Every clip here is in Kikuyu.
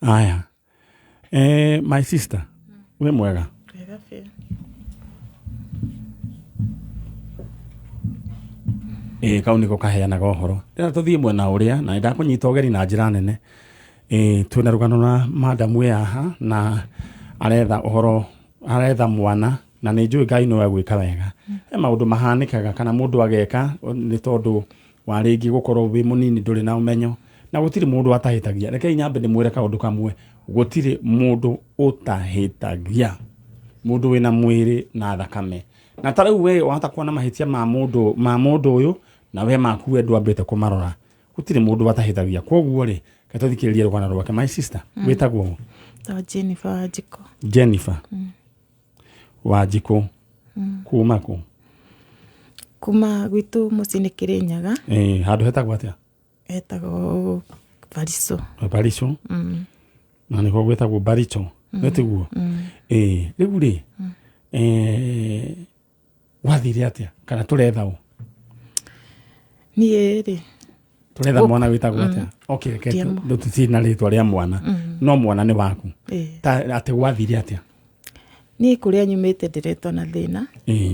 Aya, my sister, wĩ mwega? Wega biũ. Ĩĩ, kau nĩko kaheanaga ũhoro. Ndĩrenda tũthiĩ mwena ũrĩa na nĩndakũnyita ũgeni na njĩra nene. Ĩĩ, twĩna rũgano na madam wĩ haha na aretha ũhoro, aretha mwana na nĩ njũĩ Ngai no egwĩka wega. He maũndũ mahanĩkaga kana mũndũ ageka nĩ tondũ wa rĩngĩ gũkorwo wĩ mũnini ndũrĩ na ũmenyo na gũtirĩ mũndũ atahĩtagia. Rekei nyambe ndĩmwĩre kaũndũ kamwe, gũtirĩ mũndũ ũtahĩtagia, mũndũ wĩna mwĩrĩ na thakame. Na ta rĩu we wahota kuona mahĩtia ma mũndũ ma mũndũ ũyũ na we maku we ndwambĩte kũmarora. Gũtirĩ mũndũ atahĩtagia. Koguo rĩ, reke tũthikĩrĩrie rũgano rwake. My sister, wĩtagwo ũ? Twa Jennifer Wanjikũ. Jennifer Wanjikũ. Kuma kũ? Kuma gwitũ mũciĩ nĩ Kĩrĩnyaga. Ĩĩ, handũ hetagwo atĩa? Hetagwo Barico. Barico. Na nĩkuo gwĩtagwo Baricho. Nĩ tiguo? Ĩĩ, rĩu rĩ, gwathire atĩa? Kana tũretha ũ? Niĩ rĩ, Tũretha mwana wĩtagwo atĩa? Okay, reke Ndiamu. tũtirĩ na rĩtwa rĩa mwana. No mwana nĩ waku. Ta atĩ gwathire atĩa? Niĩ kũrĩa nyumĩte ndĩretwo na thĩna.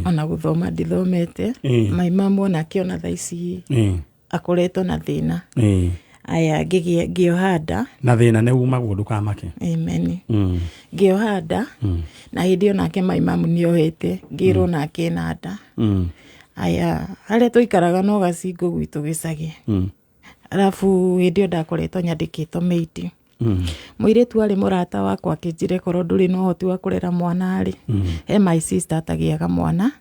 Ona gũthoma ndithomete. My mum onake ona thaa ici akoretwo na thĩna. Aya, ngĩoha nda. Na thĩna nĩ umagwo, ndũkamake. Amen. Ngĩoha nda na hĩndĩ ĩyo nake my mum nĩ ohete, ngĩrwo nake ena nda. Aya, harĩa tũikaraga no gacingũ gwitũ gĩcagi. Arabu hĩndĩ ĩyo ndakoretwo nyandĩkĩtwo maid. Mũirĩtu arĩ mũrata wakwa akĩnjĩra korwo ndũrĩ na ũhoti wa kũrera mwana rĩ, he my sister atagĩaga mwana,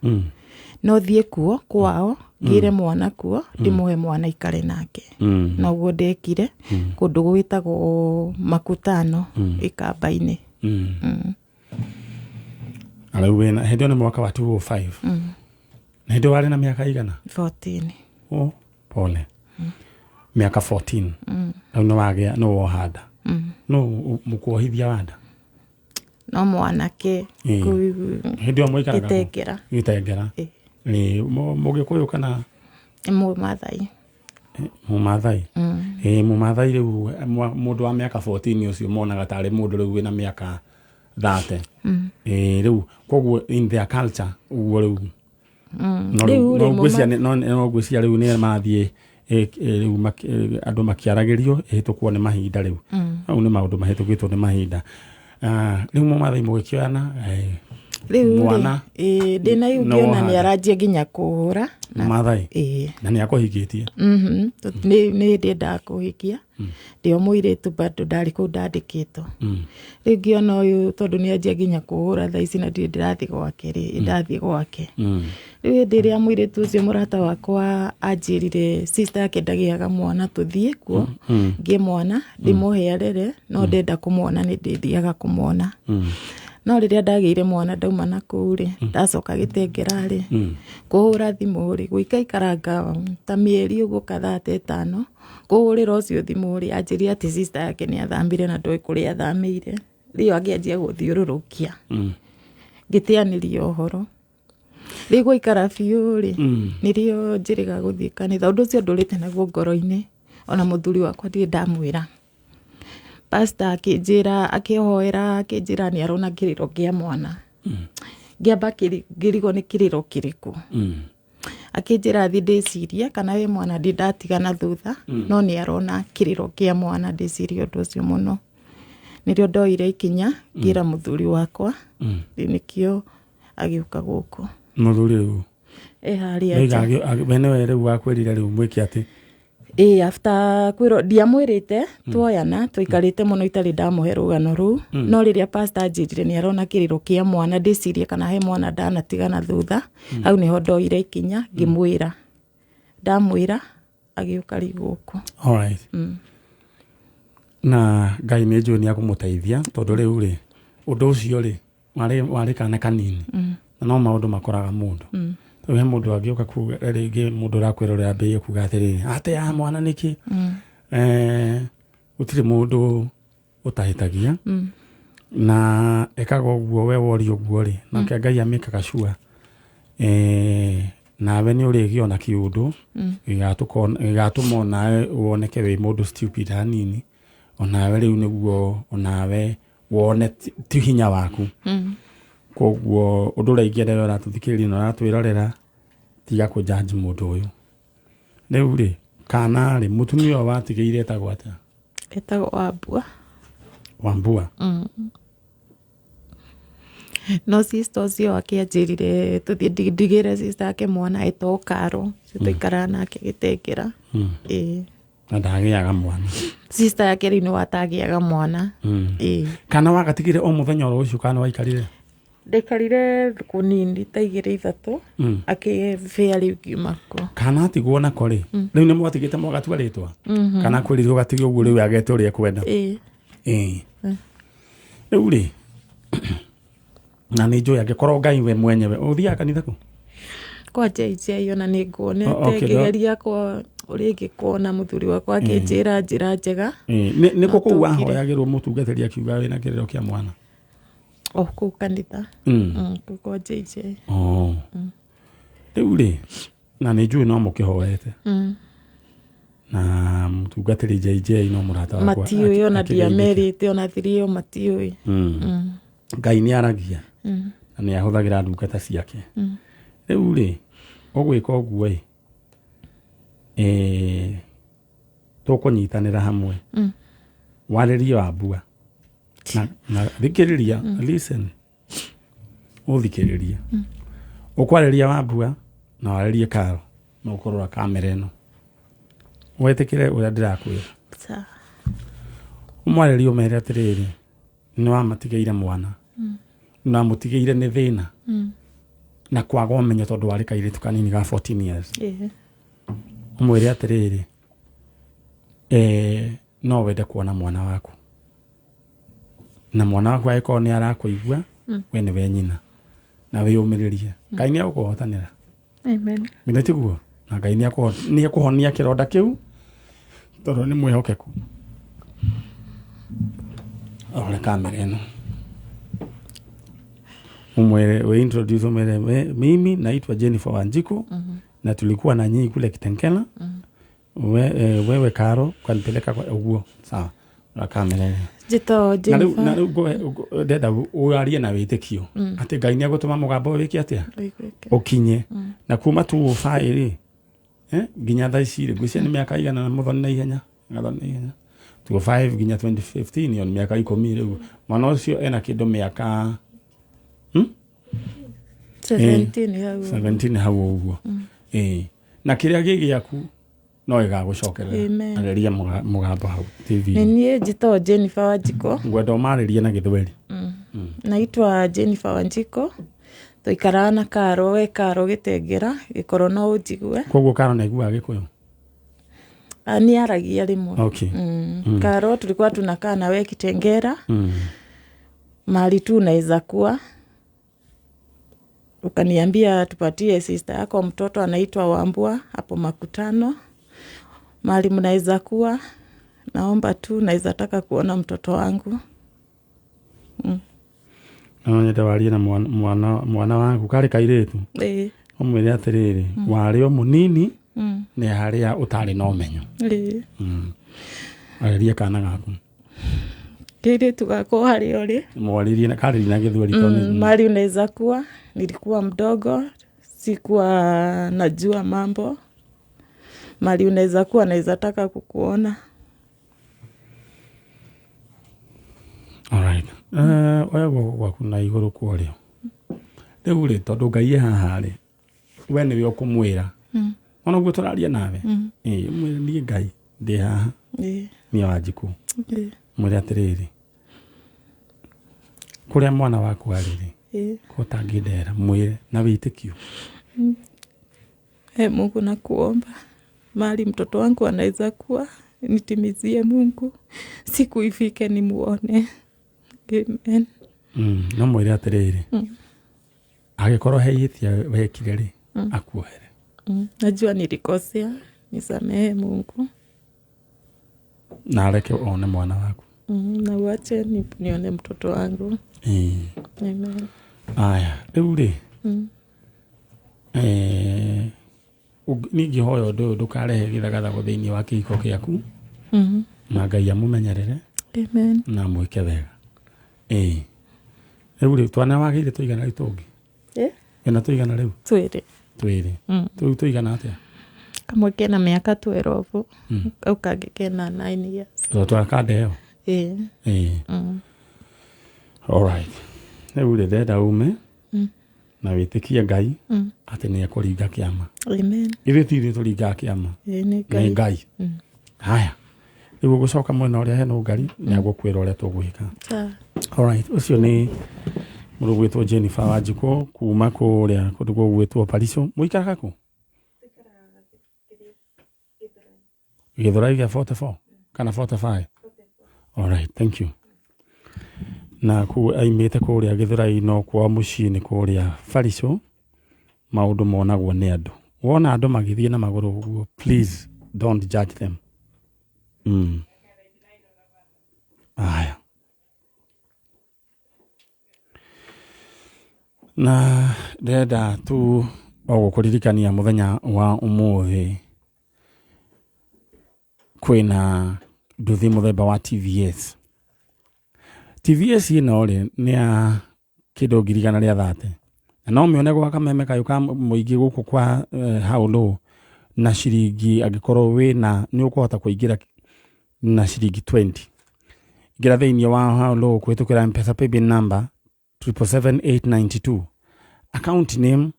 no thiĩ kuo kwao ngĩre mwana kuo, ndĩmũhe mwana ikare nake. Noguo ndekire kũndũ gwĩtagwo Makutano, Ikamba-inĩ. Na rĩu wĩna hĩndĩ ĩyo nĩ mwaka wa 2005. Na hĩndĩ ĩyo warĩ na mĩaka igana? 14. Oh, pole. Mĩaka 14. Rĩu nĩ wagĩa, nĩ woha nda. No mũkuohithia wa nda? No mwanake. Hĩndĩ ĩyo mũikaraga kũ? Gĩtengera. Gĩtengera. Ĩĩ. Ĩĩ, Mũgĩkũyũ kana? Nĩ Mũmathai. Mũmathai. Ĩĩ, Mũmathai rĩu mũndũ wa mĩaka 14 ũcio monaga tarĩ mũndũ rĩu wĩna mĩaka 30. Ĩĩ, rĩu koguo in their culture ũguo rĩu. No Rĩu rĩu rĩ, no ngwĩciria no no ngwĩciria rĩu nĩ marathiĩ rĩu andũ makĩaragĩrio ĩhĩtũkwo nĩ mahinda rĩu. Hau nĩ maũndũ mahĩtũkĩtwo nĩ mahinda. Rĩu Mũmathai mũgĩkĩoyana Rĩu rĩ, mwana ĩĩ, ndĩna ihu no ngĩona woha nĩ nda. aranjia nginya kũhũra. Mũmathai. Ĩĩ. Na nĩ akũhikĩtie? Nĩ hĩndĩ endaga kũhikia. Ndĩ o mũirĩtu bado ndarĩ kũu ndandĩkĩtwo. Rĩu ngĩona ũyũ tondũ nĩ anjia nginya kũhũra thaa ici na ndirĩ ndĩrathiĩ gwake rĩ, ndathiĩ gwake. Rĩu hĩndĩ ĩrĩa mũirĩtu ũcio mũrata wakwa anjĩrire sister yake ndagĩaga mwana tũthiĩ kuo, ngĩe mwana ndĩmũhe arere, no ndenda kũmwona nĩ ndĩthiaga kũmwona. No rĩrĩa ndagĩire mwana ndauma na kũu rĩ, ndacoka Gĩtengera rĩ, kũhũra thimũ rĩ, gũikaikaranga ta mĩeri ũguo kadhaa ta ĩtano, kũhũrĩra ũcio thimũ rĩ, anjĩrire atĩ sister yake nĩ athamire na ndoĩ kũrĩa athamĩire. Rĩu akĩanjia gũthiũrũrũkia. Ngĩteanĩria ũhoro. Rĩu gwaikara biũ rĩ, nĩrĩo njĩrĩga gũthiĩ kanitha. Ũndũ ũcio ndũrĩte naguo ngoro-inĩ, ona mũthuri wakwa ndirĩ ndamwĩra. Pastor akĩnjĩra, akĩhoera, akĩnjĩra nĩ arona kĩrĩro kĩa mwana. Ngĩamba ngĩrigwo nĩ kĩrĩro kĩrĩkũ. Akĩnjĩra thiĩ ndĩcirie kana wĩ mwana ndĩ ndatiga na thutha, no nĩ arona kĩrĩro kĩa mwana, ndĩcirie ũndũ ũcio mũno. Nĩrĩo ndoire ikinya ngĩra mũthuri wakwa, rĩu nĩkĩo agĩũka gũkũ. Mũthuri rĩu? E harĩa Nĩiga nja. we nĩwe rĩu wakwĩrire rĩu mwĩke atĩ? Ĩĩ, after kwĩrwo ndiamwĩrĩte tuoyana, tũikarĩte mũno itarĩ ndamũhe rũgano rũu. No rĩrĩa pastor anjĩrire nĩ arona kĩrĩro kĩa mwana, ndĩcirie kana he mwana ndanatiga na thutha, hau nĩho ndoire ikinya ngĩmwĩra. Ndamwĩra agĩũka rĩu gũkũ. All right. Na Ngai nĩ njũĩ nĩ akũmũteithia tondũ rĩu rĩ ũndũ ũcio rĩ warĩ kana kanini na no maũndũ makoraga mũndũ. Rĩu he mũndũ angĩũka kuga rĩngĩ mũndũ ũrakwĩra ũrĩa ambĩrĩrie kuga atĩrĩrĩ atĩ ya mwana nĩkĩ. Gũtirĩ mũndũ ũtahĩtagia na ekaga ũguo we woria ũguo rĩ nake Ngai amĩkaga sure nawe nĩ ũrĩgĩa ona kĩũndũ gĩgatũma onawe woneke wĩ mũndũ stupid hanini. Onawe rĩu nĩguo onawe wone ti hinya waku. Koguo ũndũ ũrĩa ingĩenda we ũratũthikĩrĩria na ũratwĩrorera, tiga kũjudge mũndũ ũyũ. Rĩu rĩ, kana rĩ, mũtumia ũyũ watigĩire etagwo atĩa? Etagwo Wambua. Wambua. No sister ũcio akĩanjĩrire tũthiĩ ndigĩre sister ake mwana etagwo Karo, ũcio tũikaraga nake Gĩtengera. Ĩĩ. Na ndagĩaga mwana. Sister yake rĩu nĩ watagĩaga mwana. Ĩĩ. Kana wagatigire o mũthenya oro ũcio kana waikarire? Ndaikarire thikũ nini ta igĩrĩ ithatũ, akĩbĩa rĩu ngiuma kuo. Kana atigwo nako rĩ, rĩu nĩ mwatigĩte mwagatua rĩtwa? Kana kwĩrirwo gatige ũguo rĩu agete ũrĩa ekwenda? Ĩĩ. Ĩĩ. Rĩu rĩ, na nĩ njũĩ angĩkorwo Ngai we mwenyewe, ũthiaga kanitha kũ? Kwa JJ ona nĩ nguonete ngĩgeria kwa ũrĩa ingĩkuona mũthuri wakwa akĩnjĩra njĩra njega. Ĩĩ, nĩ kũ kũu No tũkire. wahoyagĩrwo mũtungatĩri akiuga wĩna kĩrĩro kĩa mwana? O kũu kanitha. Kũu kwa JJ. Oh. Rĩu rĩ, na nĩ njũĩ no mũkĩhoete. Na mũtungatĩri JJ no mũrata wakwa. Matiũĩ ona akĩgeithĩka. ndiamerĩte ona thiri ĩyo matiũĩ. Ngai nĩ aragia na nĩ ahũthagĩra ndungata ciake. Rĩu rĩ, ũgwĩka ũguo ĩ, tũkũnyitanĩra hamwe. Warĩrie Wambua. Na thikĩrĩria, listen. Ũthikĩrĩrie. Ũkwarĩria Wambua na warĩrie Karo na ũkũrora kamera ĩno. Wetĩkĩre ũrĩa ndĩrakwĩra. Sawa. Ũmwarĩrie ũmere atĩrĩrĩ, nĩ wamatigĩire mwana. Na mũtigĩire nĩ thĩna. Na kwaga ũmenyo tondũ warĩ kairĩtu kanini ga 14 years. Ĩĩ. Ũmwĩre atĩrĩrĩ, no wende kuona mwana waku. Na mwana waku angĩkorwo nĩ arakũigua, we nĩwe nyina. Na wĩyũmĩrĩrie. Ngai nĩ egũkũhotanĩra. Amen. Githĩ tiguo? Na Ngai nĩ ekũhonia kĩronda kĩu tondũ nĩ mwĩhokeku. Rora kamera ĩno. Umwere, we introduce umwere, mimi naitwa Jennifer Wanjiku na tulikuwa na nyinyi kule Kitengela. Wewe Karo ukanipeleka kwa uguo. Sawa. Rora kamera ĩno. Njĩtagwo Na rĩu Jennifer. na rĩu ndenda ũrarie na wĩtĩkio atĩ Ngai nĩ egũtũma mũgambo ũyũ wĩke atĩa? Ũiguĩke. Ũkinye. Na kuma 205 rĩ, nginya thaa ici rĩ, ngwĩciria nĩ mĩaka igana na mũthoni na ihenya, gathoni na ihenya. 205 nginya 2015 ĩyo nĩ mĩaka 10 rĩu. Mwana ũcio ena kĩndũ mĩaka 17 hau. 17 hau ũguo. Na kĩrĩa gĩ gĩaku no ĩgagũcokerera. Amen. Arĩria mũgambo hau TV. Nĩ niĩ njĩtagwo Jennifer Wanjikũ. Ngwenda ũmarĩrie na Gĩthweri. Naitwa Jennifer Wanjikũ. Tũikaraga na Karo, we Karo Gĩtengera, gĩkorwo no ũnjigue. Koguo Karo nĩ aiguaga Gĩkũyũ? Nĩ aragia rĩmwe. Okay. Karo tulikuwa tunakaa na we Kitengera. Mahali tu unaweza kuwa. Ukaniambia tupatie sister yako mtoto anaitwa Wambua hapo Makutano. Mahali mnaweza kuwa, naomba tu naweza taka kuona mtoto wangu. No nyende warie na mwana waku karĩ kairĩtu. Ĩĩ. Ũmwĩre atĩrĩrĩ, warĩ o mũnini nĩ harĩa ũtarĩ na ũmenyo. Ĩĩ. Arĩria kana gaku. Kairĩtu gakwa harĩa ũrĩ. Mwarĩrie na karĩria na Gĩthweri tondũ nĩ- Mahali unaweza kuwa, nilikuwa mdogo, sikuwa najua mambo. Mahali unaweza kuwa, naweza taka kukuona. All right. Oya guoko gwaku na igũrũ kwa ũrĩo. Rĩu rĩ, tondũ Ngai e haha rĩ, we nĩwe ũkũmwĩra. Ona ũguo tũraria nawe. Ĩĩ, ũmwĩre niĩ Ngai ndĩ haha. Ĩĩ. Niĩ Wanjikũ. Ĩĩ. Mwĩre atĩrĩrĩ, kũrĩa mwana waku arĩ rĩ, Ĩĩ. ko ũtangĩndera, mwĩre na wĩtĩkio. Mungu nakuomba mahali mtoto wangu anaweza kuwa, nitimizie Mungu, siku ifike nimuone. Amen. No mwĩre atĩrĩrĩ, angĩkorwo he ihĩtia wekire rĩ, akuohere. Najua nilikosea, nisamehe Mungu. Na areke one mwana waku. Na uache nione mtoto wangu. Amen. Aya, rĩu rĩ, ningĩhoya ũndũ ũyũ ndũkarehe gĩthagathago thĩinĩ wa kĩhiko gĩaku. Na Ngai amũmenyerere. Amen. Na mwĩke wega. Ĩĩ, rĩu rĩ, twana wagĩire tũigana rĩu tũngĩ? Eh? Wĩna tũigana rĩu? Twĩrĩ. Twĩrĩ. Tũu tũigana atĩa? Kamwe kena mĩaka 12, kau kangĩ kena 9 years. Twakanda ĩyo? Ĩĩ. Ĩĩ. Alright, rĩu rĩ, ndĩrenda ume na wĩtĩkie Ngai atĩ nĩ ekũringa kĩama. Amen. Ithuĩ ti ithuĩ tũringaga kĩama. Ĩĩ, nĩ Nĩ Ngai. Ngai. Haya, rĩu ũgũcoka mwena ũrĩa hena ũngari, nĩ agũkwĩra ũrĩa tũgwĩka. Sawa. Alright, ũcio nĩ mũndũ gwĩtwo Jennifer Wanjikũ kuma kũrĩa kũndũ gũgwĩtwo Pariso. Mũikaraga kũ? Gĩthũrai gĩa 44 kana 45? Alright, thank you. Na kũu aimĩte kũrĩa Gĩthũrai, no kwao mũciĩ nĩ kũrĩa Barico. Maũndũ monagwo nĩ andũ. Wona andũ magĩthiĩ na magũrũ ũguo, please don't judge them. Aya, na ndĩrenda tu o gũkũririkania mũthenya wa ũmũthĩ kwĩna nduthi mũthemba wa TVS. TVS ĩno rĩ, nĩ ya kĩndũ 130,000, na no mĩone gwa kameme kayũ ka mũingĩ gũkũ kwa how low na ciringi, angĩkorwo wĩna nĩ ũkũhota kũingĩra na ciringi 20. Ingĩra thĩinĩ wa how low kũhĩtũkĩra Mpesa paybill number 777892, account name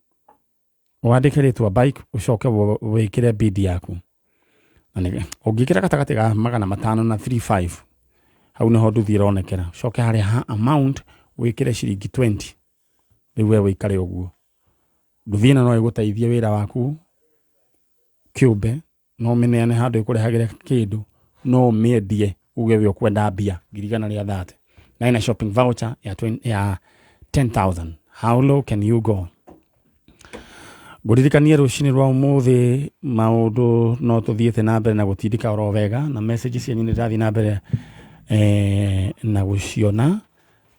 wandĩke rĩtwa bike, ũcoke wĩkĩre bid yaku. Na ũngĩkĩra gatagatĩ ga 500 na 35, hau nĩho nduthi ĩronekera. Ũcoke harĩa ha amount wĩkĩre ciringi 20. Rĩu we wĩikare ũguo, nduthi ĩno no ĩgũteithie wĩra waku kĩũmbe, no ũmĩneane handũ ĩkũrehagĩre kĩndũ, no ũmĩendie uge we ũkwenda mbia 130,000, na ĩna shopping voucher ya, 20, ya 10,000. How low can you go? Ngũririkanie rũcinĩ rwa ũmũthĩ maũndũ no tũthiĩte na mbere na gũtindĩka oro wega, na message cianyu nĩ ndĩrathiĩ na mbere na gũciona.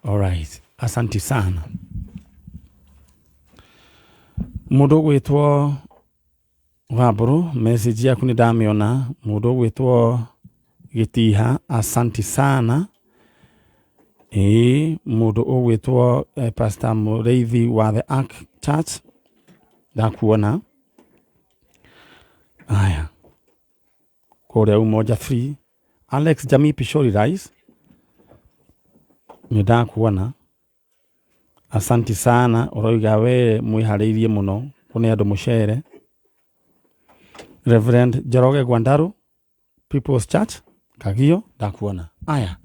Alright, asanti sana. Mũndũ ũgwĩtwo Wambũrũ, message yaku nĩ ndamĩona. Mũndũ ũgwĩtwo Gĩtiha, asanti sana. Ĩĩ, mũndũ ũgwĩtwo Pastor Mũrĩithi wa The Ark Church, ndakuona. Aya, kũrĩa Umoja 3, Alex Jamii Pishori Rice, nĩ ndakuona, asanti sana. Ũroiga we mwĩharĩirie mũno kũne andũ mũcere. Reverend Njoroge Gwandaru, People's Church Kagio, ndakuona. Aya,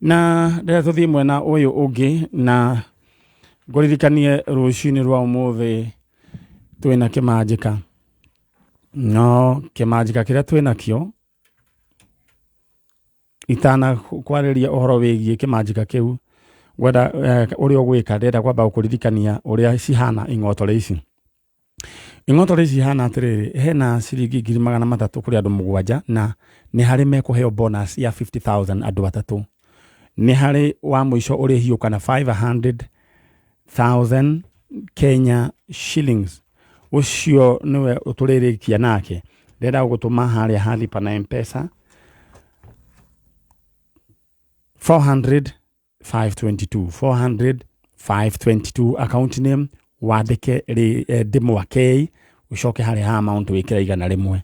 na ndĩrenda tũthiĩ mwena ũyũ ũngĩ na ngũririkanie rũcinĩ rwa ũmũthĩ twĩna kĩmanjĩka, no kĩmanjĩka kĩrĩa twĩnakĩo, itana kwarĩria ũhoro wĩgiĩ kĩmanjĩka kĩu, ngwenda ũrĩa ũgwĩka, ndĩrenda kwamba gũkũririkania ũrĩa cihana ing'otore ici. Ing'otore ici ihana atĩrĩrĩ, hena ciringi 300,000 kũrĩ andũ mũgwanja, na nĩ harĩ mekũheo bonus ya 50,000 andũ atatũ. Nĩ harĩ wa mũico ũrĩhiũka na 500,000 Kenya shillings, ũcio nĩwe tũrĩrĩkia nake. Ndĩrenda gũgũtũma harĩa ha lipa na Mpesa 400 522 400 522, account name wandĩke ndĩmwa K, ũcoke harĩa ha amount wĩkĩre 100.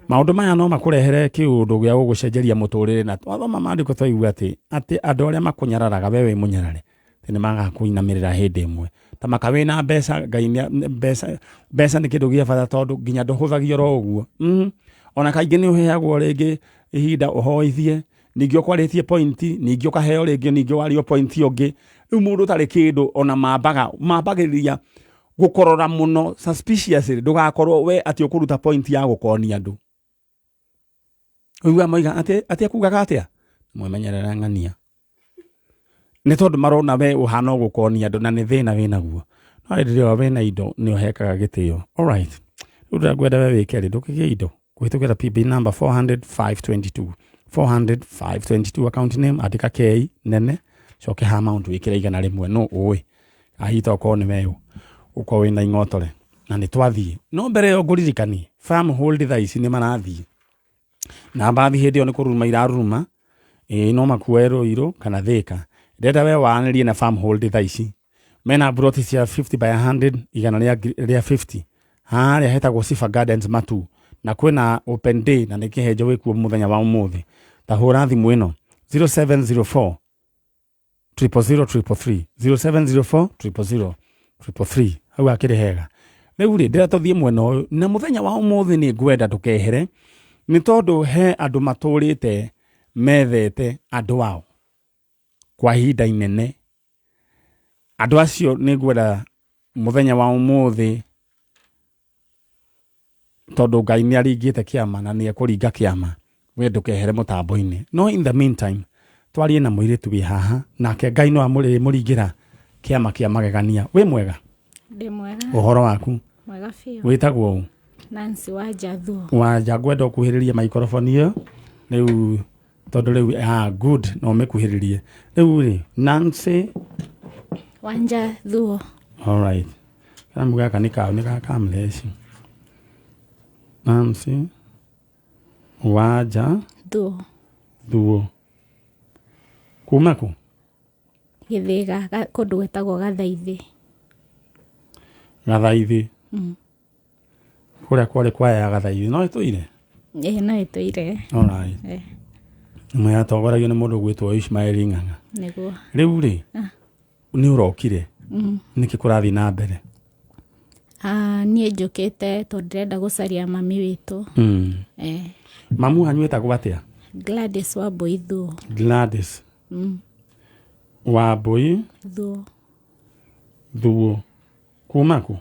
Maũndũ maya no makũrehere kĩũndũ gĩa gũgũcenjeria mũtũrĩre, na twathoma maandĩko twaigua atĩ andũ arĩa makũnyararaga we wĩ mũnyarare, atĩ nĩ magakũinamĩrĩra hĩndĩ ĩmwe. Ta maka wĩna mbeca, Ngai mbeca, mbeca nĩ kĩndũ gĩa bata, tondũ nginya ndũhũthagio oro ũguo. Ona kaingĩ nĩ ũheagwo rĩngĩ ihinda ũhoithie, ningĩ ũkwarĩtie point, ningĩ ũkaheo rĩngĩ, ningĩ wario point ũngĩ. Rĩu mũndũ ũtarĩ kĩndũ ona mambaga mambagĩrĩria gũkorora mũno suspiciously, ndũgakorwo we atĩ ũkũruta point ya gũkonia andũ. Ũiguaga moiga atĩ akugaga atĩa, mwemenyerera ng'ania, nĩ tondũ marona we ũhana o gũkonia andũ na nĩ thĩna wĩnaguo, no hĩndĩ ĩrĩa wĩna indo nĩ ũhekaga gĩtĩo. Alright, rĩu ndĩrenda we wĩke rĩ, ndũkĩgĩe indo kũhĩtũkĩra PB number 400 522 400 522, account name andĩka K nene, coke ha amount wĩkĩre 100. No ũĩ ahita okorwo nĩ weũ ũkorwo wĩna ing'otore na nĩ twathiĩ. No mbere ĩyo ngũririkanie farm hold thaa ici nĩ marathiĩ na mbathi, hĩndĩ ĩyo nĩ kũruruma iraruruma. Ĩĩ no makuoe Ruiru kana Thika. Ndĩrenda we waranĩrie na Farmhold thaa ici. Mena mburoti cia 50 by 100 igana rĩa rĩa 50 harĩa hetagwo Sifa Gardens Matu, na kwĩna open day na nĩ kĩhenjo wĩkuo mũthenya wa ũmũthĩ. Ta hũra thimũ ĩno 0704 000 333, 0704 000 333. Hau hakĩrĩ hega. Rĩu rĩ, ndĩrenda tũthiĩ mwena ũyũ na mũthenya wa ũmũthĩ nĩ ngwenda ndũkehere, nĩ tondũ he andũ matũrĩte methete andũ ao kwa ihinda inene. Andũ acio nĩ ngwenda mũthenya wa ũmũthĩ, tondũ Ngai nĩ aringĩte kĩama na nĩ ekũringa kĩama, we ndũkehere mũtambo-inĩ. No in the meantime, twarie na mũirĩtu wĩ haha, nake Ngai no amũrĩmũringĩra kĩama kĩa magegania. Wĩ mwega? Ndĩ mwega. Ũhoro waku? Mwega biũ. Wĩtagwo ũ? Nancy Wanja Thuo. Wanja, ngwenda ũkuhĩrĩrie maikoroboni ĩyo rĩu, tondũ rĩu good, no ũmĩkuhĩrĩrie rĩu rĩ. Nancy Wanja Thuo. Alright, karamu gaka nĩ ka nĩ ga kamleci. Nancy Wanja Thuo. Thuo, kuma kũ? Gĩthĩga, kũndũ gwĩtagwo Gathaithi. Gathaithi. Kũrĩa kwarĩ kwaya ya Gathaithi no ĩtũire? Ĩĩ, no ĩtũire. Alright. Ĩmwe yatongoragio nĩ mũndũ gwĩtwo Ishmael Ng'ang'a. Nĩguo. Rĩu rĩ, nĩ ũrokire nĩkĩ kũrathiĩ na mbere? Ah, niĩ njũkĩte tondũ ndĩrenda gũcaria mami witũ. Mamu wanyu wĩtagwo atĩa? Gladys Wambui Thuo. Gladys Wambui Thuo. Thuo, kuma kũ?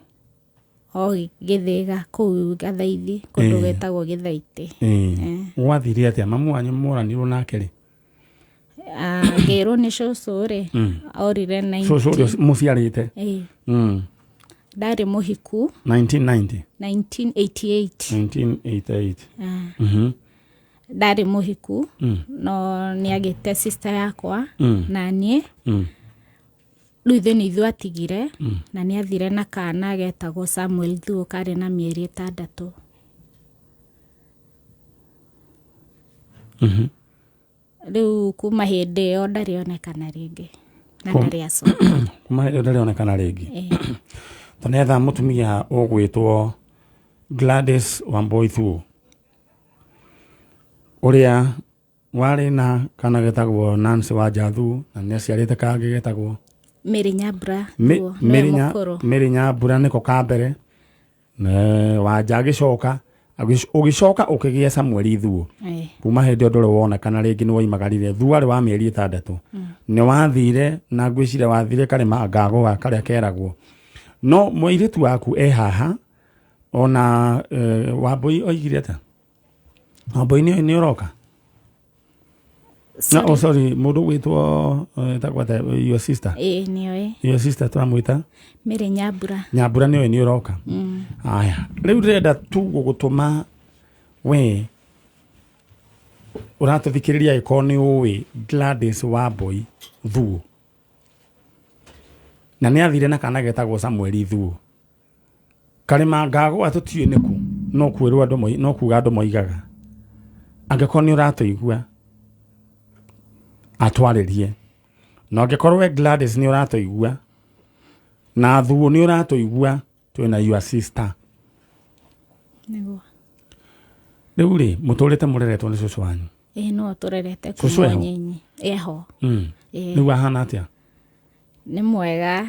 O Gĩthĩga kũu Gathaithi, kũndũ gwĩtagwo Gĩthaitĩ. Gwathire atĩa? Mamu wanyu moranirwo nake rĩ? Ah, ngĩrwo nĩ cũcũ rĩ, orire Cũcũ ũrĩa mũciarĩte? Ĩĩ. Ndarĩ mũhiku. 1990? 1988. 1988. Ah. Ndarĩ mũhiku, no nĩ agĩte sister yakwa na niĩ. Rĩu ithuĩ nĩ ithuĩ atigire, na nĩ athire na kana getagwo Samuel Thuo, karĩ na mĩeri 6. Rĩu kuma hĩndĩ ĩyo ndarĩ onekana rĩngĩ na ndarĩ acoka. Kuma hĩndĩ ĩyo ndarĩ onekana rĩngĩ. Tũnetha mũtumia ũgwĩtwo Gladys Wambui Thuo, ũrĩa warĩ na kana getagwo Nancy Wanja Thuo, na nĩ aciarĩte kangĩ getagwo Mary Nyambura Thuo, nĩwe mũkũrũ. Mary Nyambura nĩko ka mbere. Wanja agĩcoka, ũgĩcoka ũkĩgĩa Samuel Thuo. Kuma hĩndĩ ĩyo ndũrĩ wonekana rĩngĩ, nĩ woimagarire. Thuo arĩ wa mĩeri 6. Nĩ wathire na ngwĩciria wathire karĩma ngagũa karĩa keragwo. No mũirĩtu waku e haha, ona Wambui oigire atĩa? Wambui nĩ ũroka? No, oh, sorry, mũndũ gwĩtwo etagwo atĩa? Your sister? Ĩĩ, nĩoĩ. Your sister tũramwĩta? Mary Nyambura. Nyambura nĩoĩ nĩ ũroka. Aya, rĩu ndĩrenda tu gũgũtũma we ũratũthikĩrĩria, angĩkorwo nĩ ũĩ Gladys Wambui Thuo, na nĩ athire na kana getagwo Samuel Thuo, karĩma ngagũa tũtiũĩ nĩkũ, no kwĩrwo andũ no kuga andũ moigaga. Angĩkorwo nĩ ũratũigua, atwarĩrie, na angĩkorwo we Gladys nĩ ũratũigua na Thuo nĩ ũratũigua, twĩna your sister. Nĩguo. Rĩu rĩ, mũtũrĩte mũreretwo nĩ cũcũ wanyu? Ĩĩ, no tũrerete Cũcũ kuma eho? nyinyi. Eho. Ĩĩ. Rĩu ahana atĩa? Nĩ mwega.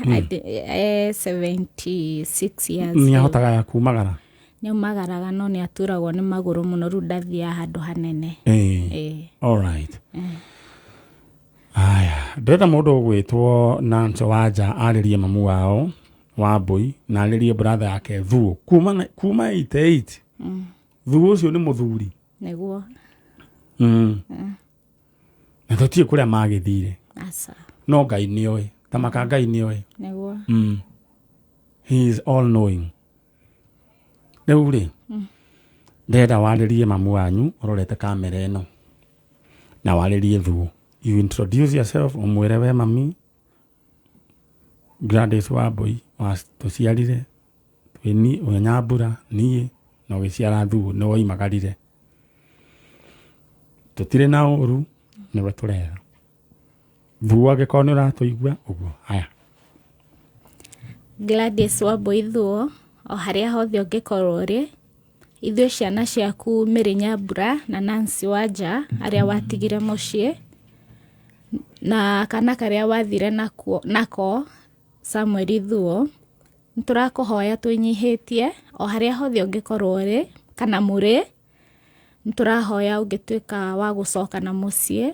76 years. Nĩ ahotaga kumagara? Nĩ aumagaraga, no nĩ aturagwo nĩ magũrũ mũno, rĩu ndathiaga handũ hanene. Ĩĩ. Alright. Aya, ndĩrenda mũndũ ũgwĩtwo Nancy Wanja arĩrie mamu wao Wambui na arĩrie brother yake Thuo kuma 88. Thuo ũcio nĩ mũthuri. Nĩguo. Na tũtiĩ kũrĩa magĩthire. Aca. No Ngai nĩoĩ. Tamaka Ngai nĩoĩ. Nĩguo. He is all knowing. Rĩu rĩ, ndĩrenda warĩrie mamu wanyu ũrorete kamera ĩno, na warĩrie Thuo. You introduce yourself, ũmwĩre we mami Gladys Wambui tũciarire twĩ we Nyambura niĩ na ũgĩciara Thuo, nĩ woimagarire. Tũtirĩ na ũru Nĩwe tũretha. Thuo angĩkorwo nĩ ũratũigua ũguo. Haya. Gladys Wambui Thuo, o harĩa hothe ũngĩkorwo ũrĩ, ithuĩ ciana ciaku Mary Nyambura na Nancy Wanja arĩa watigire mũciĩ, na kana karĩa wathire nako Samuel Thuo, nĩtũrakũhoya twĩnyihĩtie o harĩa hothe ũngĩkorwo ũrĩ kana mũrĩ, nĩtũrahoya ũngĩtuĩka wa gũcoka na mũciĩ.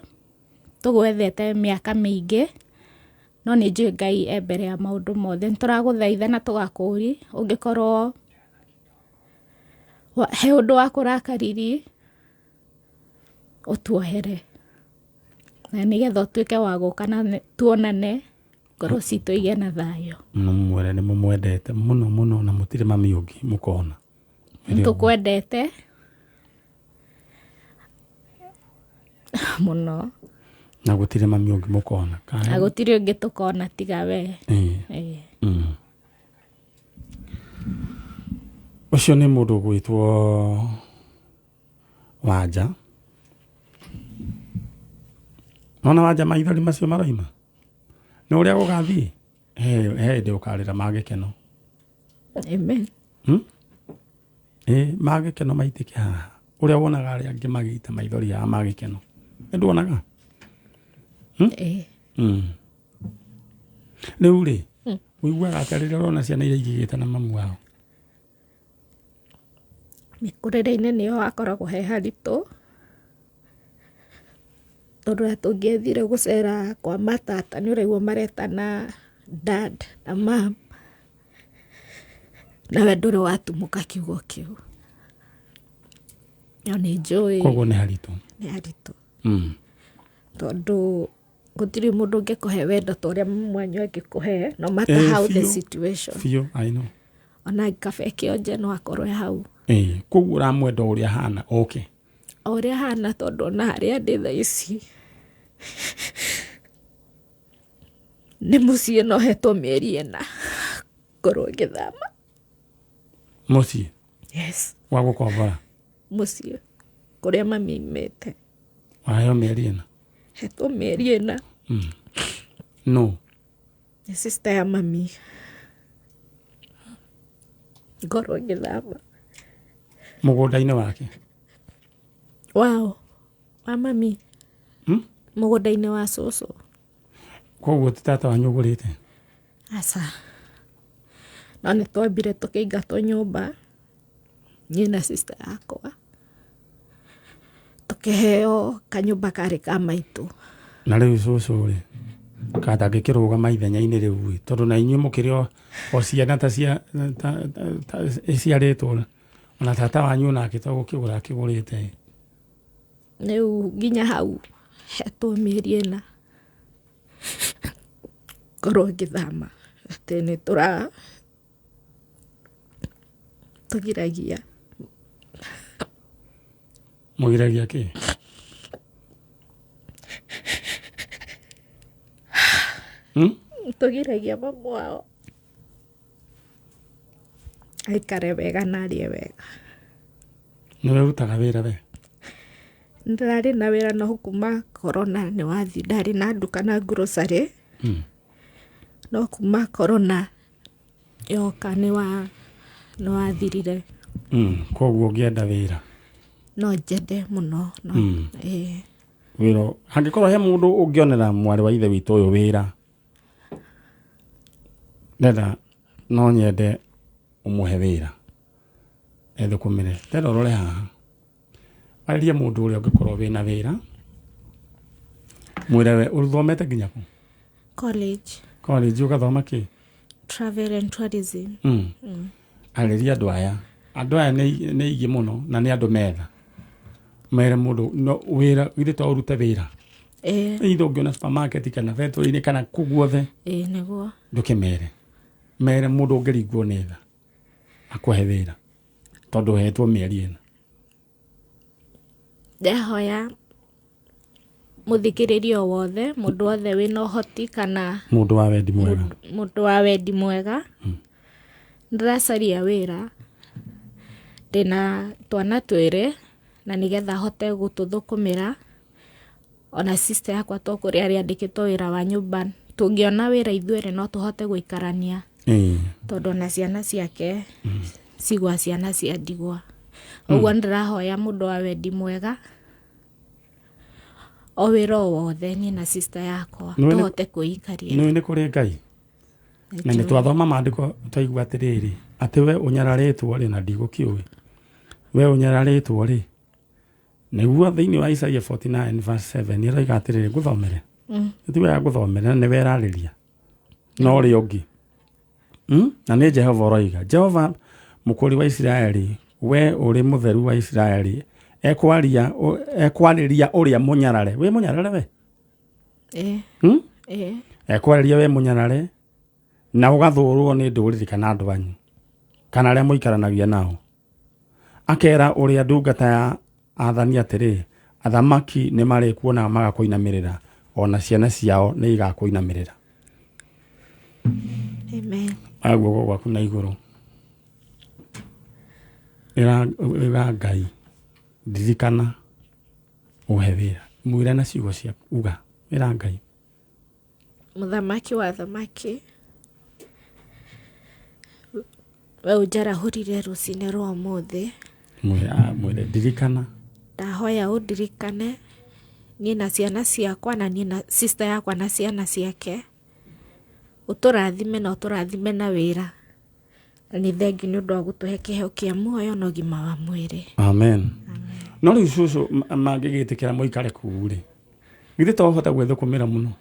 Tũgwethete mĩaka mĩingĩ, no nĩ njũĩ Ngai e mbere ya maũndũ mothe. Nĩtũragũthaitha na tũgakũũria ũngĩkorwo he ũndũ wa kũrakariri, ũtuohere na nĩgetha ũtuĩke wa gũka na tuonane, ngoro citũ igĩe na thayũ. Mũmwĩre nĩ mũmwendete mũno mũno na mũtirĩ mami ũngĩ mũkona. Nĩtũkwendete mũno. Na gũtirĩ mami ũngĩ mũkona. Na gũtirĩ ũngĩ tũkona tiga we. Ũcio nĩ mũndũ ũgwĩtwo Wanja. Nona Wanja maithori macio maroima? Nĩ ũrĩa gũgathiĩ? He hĩndĩ ũkarĩra ma gĩkeno. Amen. Ma gĩkeno maitĩke haha. Ũrĩa wonaga arĩa angĩ magĩita maithori haha ma gĩkeno. Nĩ nduonaga? Rĩu rĩ, ũiguaga atĩa rĩrĩa ũrona ciana iria ingĩ igĩte na mamu wao? Mĩkũrĩre-inĩ nĩyo hakoragwo he haritũ, tondũ ona tũngĩathire gũcera kwa matata nĩ ũraigua maretana dad na mum, nawe ndũrĩ watumũka kiugo kĩu. No nĩ njũĩ. Koguo nĩ haritũ. Nĩ haritũ. Tondũ gũtirĩ mũndũ ũngĩkũhe wendo ta ũrĩa mamu wanyu angĩkũhe, no matter how the situation. Biũ, I know. Ona kaba kĩonje no akorwo e hau. Koguo ũramwenda o ũrĩa ahana, okay. O ũrĩa ahana tondũ ona harĩa ndĩ thaa ici nĩ mũciĩ no hetwo mĩeri 4 ngorwo ngĩthama. Mũciĩ? Yes. Wa gũkombora? Mũciĩ kũrĩa mami aimĩte. Waheo mĩeri 4? Hetwo mĩeri 4. No. Nĩ sister ya mami. Ngorwo ngĩthama. Mũgũnda-inĩ wake? Wao, wa mami. Mũgũnda-inĩ wa cũcũ. Koguo ti tata wanyu ũgũrĩte? Aca. No nĩ twambire tũkĩingatwo nyũmba, niĩ na sister yakwa. Tũkĩheo kanyũmba karĩ ka maitũ. Na rĩu cũcũ rĩ, katangĩkĩrũgama ithenya-inĩ rĩu ĩ, tondũ na inyuĩ mũkĩrĩ o ciana ta cia ta iciarĩtwo, ona tata wanyu onake to gũkĩgũra akĩgũrĩte. Rĩu nginya hau hetwo mĩeri 4 ngorwo ngĩthama, atĩ nĩ tũgiragia. Mũgiragia kĩ? Tũgiragia mamu wao aikare wega na arĩe wega. Nĩwe ũrutaga wĩra we? Ndĩrarĩ na wĩra no kuma corona nĩ wathi, ndarĩ na nduka na grocery. No kuma corona yoka nĩ wathirire. Koguo ũngĩenda wĩra? No njende mũno. No, Wĩra, angĩkorwo he mũndũ ũngĩonera mwarĩ wa ithe witũ ũyũ wĩra, ndenda no nyende ũmũhe wĩra ethũkũmĩre. Ndenda ũrore haha, arĩrie mũndũ ũrĩa ũngĩkorwo wĩna wĩra, mwĩre we ũthomete nginya kũ? College. College ũgathoma kĩ? Travel and tourism. Arĩria andũ aya. Andũ aya nĩ aingĩ mũno na nĩ andũ metha. Mere mũndũ no wĩra, githĩ to ũrute wĩra? Ithe ũngĩona supermarket kana factory-inĩ kana kũ guothe. Nĩguo. Ndũkĩmere. Mere mũndũ ũngĩringwo nĩ tha akũhe wĩra tondũ ũhetwo mĩeri 4. Ndahoya mũthikĩrĩria o wothe, mũndũ wothe wĩna ũhoti kana mũndũ wa wendi mwega. Mũndũ wa wendi mwega. Ndĩracaria wĩra, ndĩna twana twĩrĩ na nĩgetha hote gũtũthũkũmĩra. Ona sister yakwa to kũrĩa arĩandĩkĩtwo wĩra wa nyũmba, tũngĩona wĩra ithuerĩ no tũhote gũikarania. Tondũ ona ciana ciake cigwa ciana cia ndigwa. Ũguo nĩndĩrahoya mũndũ wa wendi mwega, o wĩra o wothe niĩ na sister yakwa tũhote kwĩikaria. Nĩũĩ nĩ kũrĩ Ngai? Na nĩ twathoma maandĩko twaigua atĩrĩrĩ, atĩ we ũnyararĩtwo rĩ, na ndigũkĩũĩ, we ũnyararĩtwo rĩ, nĩguo thĩinĩ wa Isaia 49 verse 7 ĩroiga atĩrĩrĩ, ngũthomere. Ti wega ngũthomere, na nĩwe ĩrarĩria no ũrĩa ũngĩ. Na nĩ Jehova ũroiga, Jehova mũkũri wa Isiraeli, we ũrĩ mũtheru wa Isiraeli, ekwaria ekwarĩria ũrĩa mũnyarare. Wĩ mũnyarare we? Ĩĩ. Hmm? Ĩĩ. Ekwarĩria we mũnyarare na ũgathũrwo nĩ ndũrĩrĩ kana andũ anyu kana arĩa mũikaranagia nao. Akera ũrĩa ndungata ya athani atĩrĩ, athamaki nĩ marĩkuona magakũinamĩrĩra, o na ciana ciao nĩ igakũinamĩrĩra. Amen. Oya guoko gwaku na igũrũ. Ĩra ĩra Ngai, ndirikana ũhe wĩra. Mwĩre na ciugo ciaku, uga, ĩra Ngai. Mũthamaki wa athamaki, we ũnjarahũrire rũcinĩ rwa ũmũthĩ. Mwĩre, ah, mwĩre ndirikana. Ndahoya ũndirikane niĩ na ciana ciakwa na niĩ na sister yakwa na ciana ciake. Ũtũrathime na ũtũrathime na wĩra. Na nĩ thengiũ nĩ ũndũ wa gũtũhe kĩheo kĩa muoyo na ũgima wa mwĩrĩ. Amen. No rĩu cũcũ mangĩgĩtĩkĩra mũikare kũu rĩ, githĩ to ũhote gwĩthũkũmĩra mũno?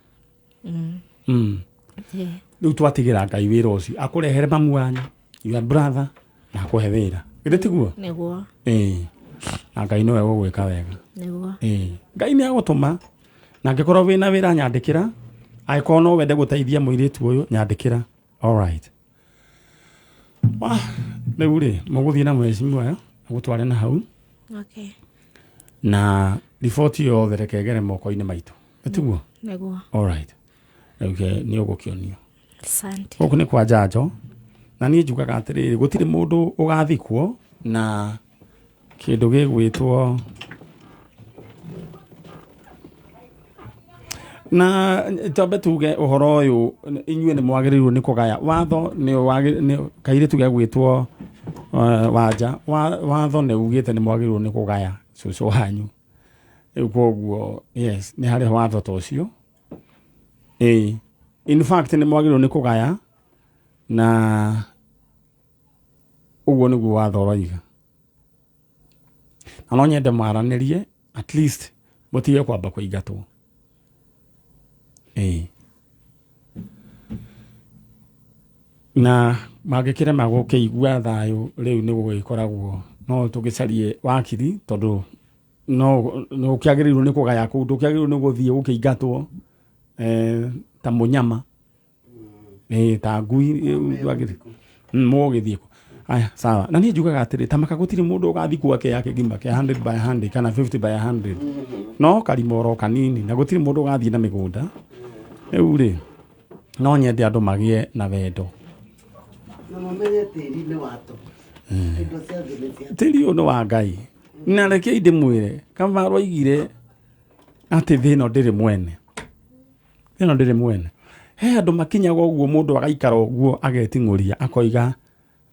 Rĩu twatigĩra Ngai wĩra ũcio, akũrehere mamu wanyu, your brother, na akũhe wĩra. Githĩ tiguo? Nĩguo. Ĩĩ. Na Ngai nĩwe ũgwĩka wega. Nĩguo. Ĩĩ. Ngai nĩ agũtũma. Na angĩkorwo wĩna wĩra nyandĩkĩra, angĩkorwo no wende gũteithia mũirĩtu ũyũ nyandĩkĩra. All right. Wah, rĩu rĩ, mũgũthiĩ na mheshimiwa aya, agũtware na hau. Okay. Na riboti yothe reke ĩgere moko-inĩ maitũ. Nĩ tiguo? Nĩguo. All right. Rĩu ke nĩ ũgũkĩonio. Asante. Gũkũ nĩ kwa njanjo. Na niĩ njugaga atĩrĩrĩ, gũtirĩ mũndũ ũgathikwo na kĩndũ gĩgwĩtwo na twambe tuge ũhoro ũyũ, inyuĩ nĩ mwagĩrĩirwo nĩ kũgaya watho nĩ nĩ kairĩtu gegwĩtwo wanja watho nĩ ugĩte nĩ mwagĩrĩirwo nĩ kũgaya cũcũ wanyu. Rĩu koguo yes, nĩ harĩ watho ta ũcio. Ĩĩ, in fact nĩ mwagĩrĩirwo nĩ kũgaya, na ũguo nĩguo watho ũroiga. Na no nyende mwaranĩrie at least mũtige kwamba kũingatwo. Ĩĩ. Na mangĩkĩrema gũkĩigua thayũ rĩu nĩ gũgĩkoragwo no tũgĩcarie wakiri, tondũ no ũkĩagĩrĩirwo nĩ kũgaya kũu, ndũkĩagĩrĩirwo nĩ gũthiĩ gũkĩingatwo ta mũnyama. Ta ngui mũgũgĩthiĩ kũ? Aya, sawa. Na niĩ njugaga atĩrĩ, ta maka gũtirĩ mũndũ ũgathiĩ gwake yake ngima kĩa 100 by 100 kana 50 by 100. No karima oro kanini, na gũtirĩ mũndũ ũgathiĩ na mĩgũnda. Rĩu rĩ, no nyende andũ magĩe na wendo. Na mamenye tĩri nĩ wa tũhũ. Indo cia thĩ nĩ cia Tĩri ũyũ nĩ wa Ngai. Na rekei ndĩmwĩre, Kamaru oigire atĩ thĩ ĩno ndĩrĩ mwene. Thĩ ĩno ndĩrĩ mwene. He andũ makinyaga ũguo, mũndũ agaikara ũguo ageting'ũria akoiga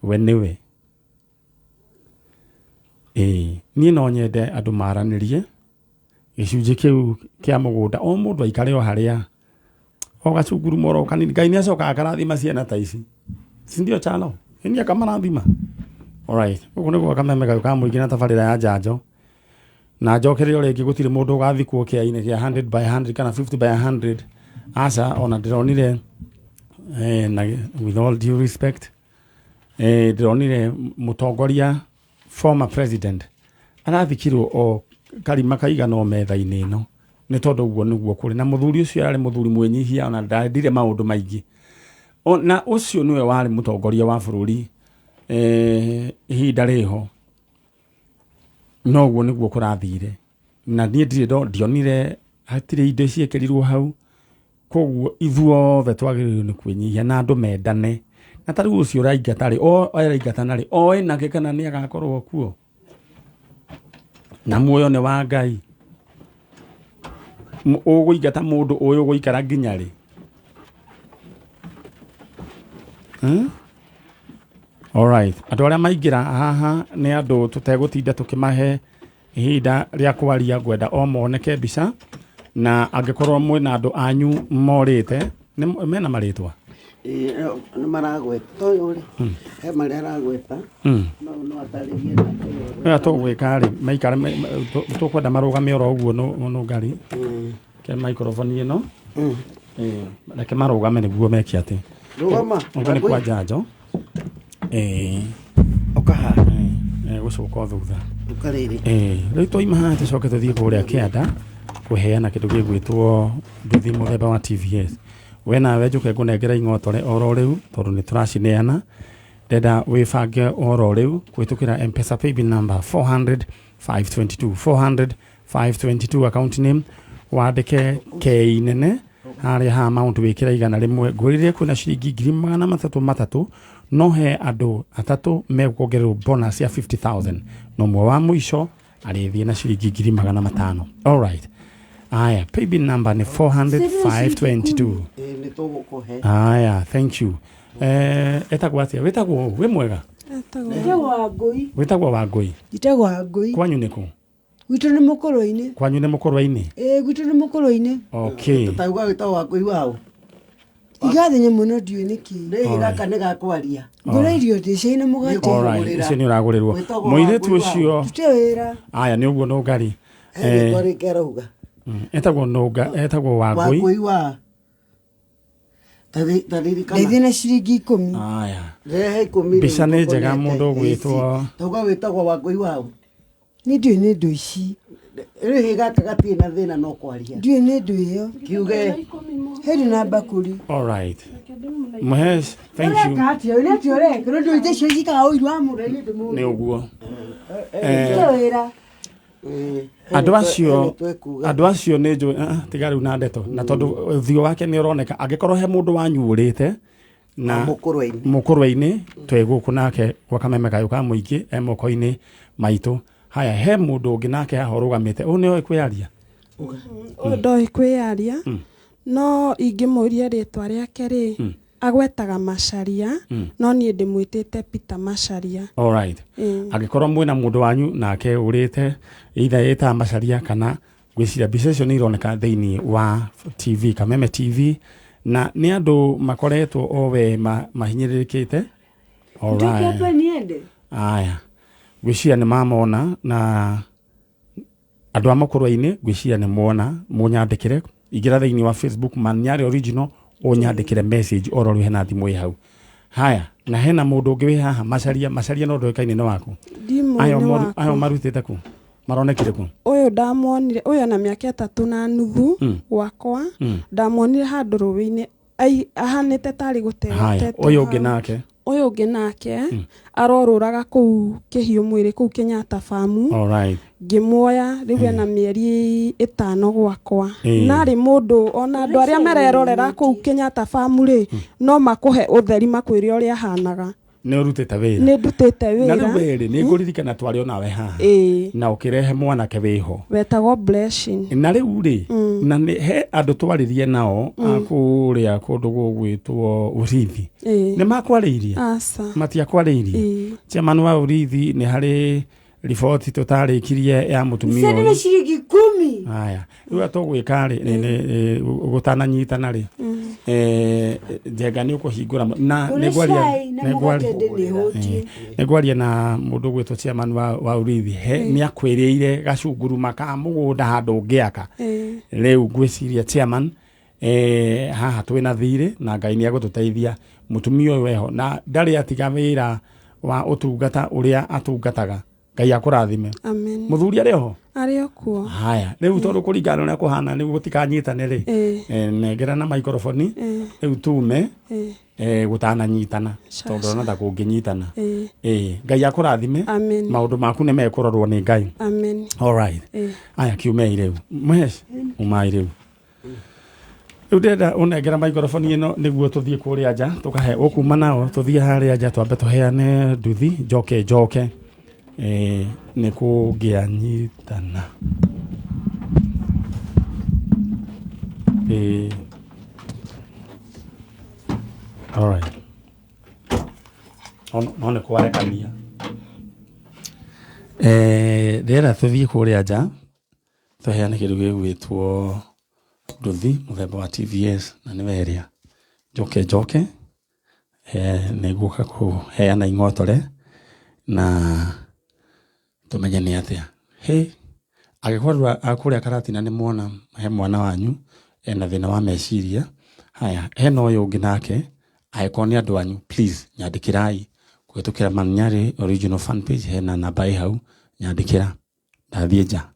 we nĩwe. Ĩĩ, niĩ no nyende andũ maranĩrie gĩcunjĩ kĩu kĩa mũgũnda, o mũndũ aikare o harĩa o gacunguru moro kanini. Ngai nĩ acokaga akarathima ciana ta ici, si ndio chano? Nĩ akamarathima. Alright, gũkũ nĩguo kameme gayũ ka mũingĩ na tabarĩra ya njanjo. Na njokererio rĩngĩ, gũtirĩ mũndũ ũgathikwo kĩainĩ kĩa 100 by 100 kana 50 by 100. Aca, ona ndĩronire na with all due respect, ndĩronire mũtongoria, former president, arathikirwo o karima kaigana o metha-inĩ ĩno, nĩ tondũ ũguo nĩguo kũrĩ. Na mũthuri ũcio arĩ mũthuri mwĩnyihia, ona ndendire maũndũ maingĩ. Na ũcio nĩwe warĩ mũtongoria wa bũrũri ihinda rĩho. No ũguo nĩguo kũrathire. Na niĩ ndirĩ ndionire hatirĩ indo ciĩkĩrirwo hau. Koguo ithuothe twagĩrĩirwo nĩ kwĩnyihia na andũ mendane. Na ta rĩu ũcio ũraingata rĩ, o araingatana rĩ, oĩ nake kana nĩ agakorwo kuo. Na muoyo nĩ wa Ngai. Ũgũingata mũndũ ũyũ ũgũikara nginya rĩ? Hmm? Alright. Andũ arĩa maingĩra haha nĩ andũ tũtegũtinda tũkĩmahe ihinda rĩa kwaria, ngwenda o moneke mbica, na angĩkorwo mwĩna andũ anyu morĩte nĩ mena marĩtwa. Ĩĩ, nĩ maragweta ũyũ rĩ, he marĩa aragweta. No no atarĩrie nake. Ũrĩa tũgwĩka rĩ, maikare tũkwenda marũgame oro ũguo no ngari ke microphone ĩno. Ĩĩ, reke marũgame nĩguo meke atĩ Rũgama. Ũguo nĩ kwa njanjo. Ĩĩ. Ũkaha. Ĩĩ, gũcoka o thutha. Ũkarĩrĩ. Ĩĩ, rĩu twaima haha tũcoke tũthiĩ kũrĩa kĩanda kũheana kĩndũ gĩgwĩtwo nduthi mũthemba wa TVS. We nawe njũke ngũnengere ing'otore oro rĩu tondũ nĩ tũracineana. Ndenda wĩbange oro rĩu kũhĩtũkĩra M-Pesa paybill number 400 522 400 522, account name wandĩke K nene harĩa ha amount wĩkĩre 100. Ngwĩrire kwĩna ciringi 330,000, no he andũ atatũ mekuongererwo bonus ya 50,000, na ũmwe wa mũico arĩthiĩ na ciringi 500,000. Alright, aya, paybill number nĩ 400 522. Ĩĩ, nĩ tũgũkũhe. Aya, thank you. Etagwo atĩa? Wĩtagwo ũ? Wĩ mwega? Njĩtagwo Wangũi. Wĩtagwo Wangũi? Njĩtagwo Wangũi. Kwanyu nĩkũ? Gwitũ nĩ Mũkũrwe-inĩ. Kwanyu nĩ Mũkũrwe-inĩ? Ĩĩ, gwitũ nĩ Mũkũrwe-inĩ. Okay. Tũtauga wĩtagwo Wangũi waũ? Igathenya mũno, ndiũĩ nĩkĩ. Nĩ gaka nĩ gakwaria. Ngũra irio ndĩ cai na mũgate. Alright, icio nĩ ũragũrĩrwo. Wĩtagwo Mũirĩtu Wangũi waũ? ũcio. Tute wĩra. Aya, nĩ ũguo nũngari. He rĩtwa rĩngĩ arauga. Etagwo nũnga, etagwo Wangũi. Wangũi wa taririkana. Ndeithie na ciringi 10. Aya. Rehe 10. Mbica nĩ njega, mũndũ ũgwĩtwo. Tauga wĩtagwo Wangũi waũ? Nĩ ndiũĩ nĩ ndũ ici. Rĩu gaka gatirĩ na thĩna no kwaria. Ndiũĩ nĩ ndũ ĩyo. Kiuge. Heri na mbakũri. Alright. Mũhesh, thank you. Ũreka atĩa? Nĩ atĩa ũreka? Nĩ ndũ icio njikaga ũiru wa mũndũ nĩ ndũ mũndũ. Nĩ ũguo. Tute wĩra. Andũ acio, andũ acio nĩ njũĩ, tiga rĩu na ndeto, na tondũ ũthiũ wake nĩ ũroneka, angĩkorwo he mũndũ wanyu ũrĩte na Mũkũrwe-inĩ. Mũkũrwe-inĩ, twĩ gũkũ nake gwa Kameme kayũ ka mũingĩ e moko-inĩ maitũ. Haya, he mũndũ ũngĩ nake haha ũrũgamĩte, ũyũ nĩoĩ kwĩyaria? Ũyũ ndoĩ kwĩyaria, no ingĩmũria rĩtwa rĩake rĩ, agwetaga Macaria, no niĩ ndĩmwĩtĩte Peter Macaria. Alright. Angĩkorwo mwĩna mũndũ wanyu nake ũrĩte either ĩtaga Macaria kana ngwĩciria mbica icio nĩ ironeka thĩinĩ wa TV, Kameme TV, na nĩ andũ makoretwo o we mahinyĩrĩrĩkĩte. Nitoke Alright. hapa niende. Aya, ngwĩciria nĩ mamona, na andũ a Mũkũrwe-inĩ ngwĩciria nĩ muona, mũnyandĩkĩre, ingĩra thĩinĩ wa Facebook Manyarĩ Original, ũnyandĩkĩre message oro rĩu, hena thimũ ĩ hau. Haya, na hena mũndũ ũngĩ wĩ haha Macaria. Macaria no ndũĩkaine nĩ waku? Ndimũĩ Aya nĩ aya wakwa. marutĩte kũ? Maronekire kũ? Ũyũ ndamuonire, ũyũ ena mĩaka 3.5 gwakwa. Ndamuonire handũ rũĩ-inĩ ahanĩte tarĩ gũteo Haya, atetwo ũyũ ũngĩ hau. nake? Ũyũ ũngĩ nake arorũraga kũu kĩhiũ mwĩrĩ kũu Kenyatta famu. Alright. Ngĩmuoya, rĩu ena mĩeri 5 gwakwa. Narĩ mũndũ ona andũ arĩa marerorera kũu Kenyatta famu rĩ, no makũhe ũtheri makwĩre ũrĩa ahanaga. Nĩ ũrutĩte wĩra? Nĩ ndutĩte Na rĩu wĩra. werĩ nĩ ngũririkana twarĩ onawe haha na ũkĩrehe mwanake wĩho Wetagwo Blessing. Na rĩu rĩ, na nĩ he andũ twaririe nao a kũrĩa kũndũ gũgwĩtwo Urithi. Nĩ makwarĩirie? Aca. Matiakwarĩirie? Chairman wa Urithi, nĩ harĩ riboti tũtarĩkirie ya mũtumia Sasa ũyũ. na ciringi 10. Aya, rĩu tũgwĩka rĩ, gũtananyitana rĩ, Njenga nĩ ũkũhingũra na Kũrĩ nĩngwaria cai na mũgate ndĩ nĩhũtiĩ. Nĩngwaria na mũndũ ũgwĩtwo chairman wa Urithi, he nĩ akwĩrĩire gacunguruma ka mũgũnda handũ ũngĩaka. Rĩu ngwĩciria chairman, haha twĩna thirĩ na Ngai nĩ egũtũteithia. Mũtumia ũyũ eho na ndarĩ atiga wĩra wa ũtungata ũrĩa atungataga. Ngai akũrathime. Amen. Mũthuri arĩ oho? Arĩ o kuo. Haya, rĩu tondũ kũringana na ũrĩa kũhana nĩguo gũtikanyitane rĩ, nengera na maikoroboni rĩu tume gũtananyitana, tondũ ona ta kũngĩnyitana. Ngai akũrathime. Amen. Maũndũ maku nĩ mekũrorwo nĩ Ngai. Amen. Alright. Aya, kiumei rĩu. Mhesh, umai rĩu. Rĩu ndĩrenda ũnengera maikoroboni ĩno nĩguo tũthiĩ kũrĩa nja tũkahe ũkuma nao, tũthiĩ harĩa nja twambe tũheane nduthi, njoke njoke nĩ kũngĩanyitana. Ĩĩ. Alright. No no nĩ kwarekania. Eh, ndĩrenda tũthiĩ kũrĩa nja tũheane kĩndũ gĩgwĩtwo nduthi mũthemba wa TVS na nĩwe ĩrĩa njoke njoke eh, nĩngũka kũheana ing'otore na tũmenye nĩ atĩa. Hĩ, angĩkorwo andũ a kũrĩa Karatina nĩ muona he mwana wanyu ena thĩna wa meciria, haya hena ũyũ ũngĩ nake, angĩkorwo nĩ andũ anyu please nyandĩkĩrai kũhĩtũkĩra Manyarĩ original fan page, hena namba ĩ hau, nyandĩkĩra ndathiĩ nja.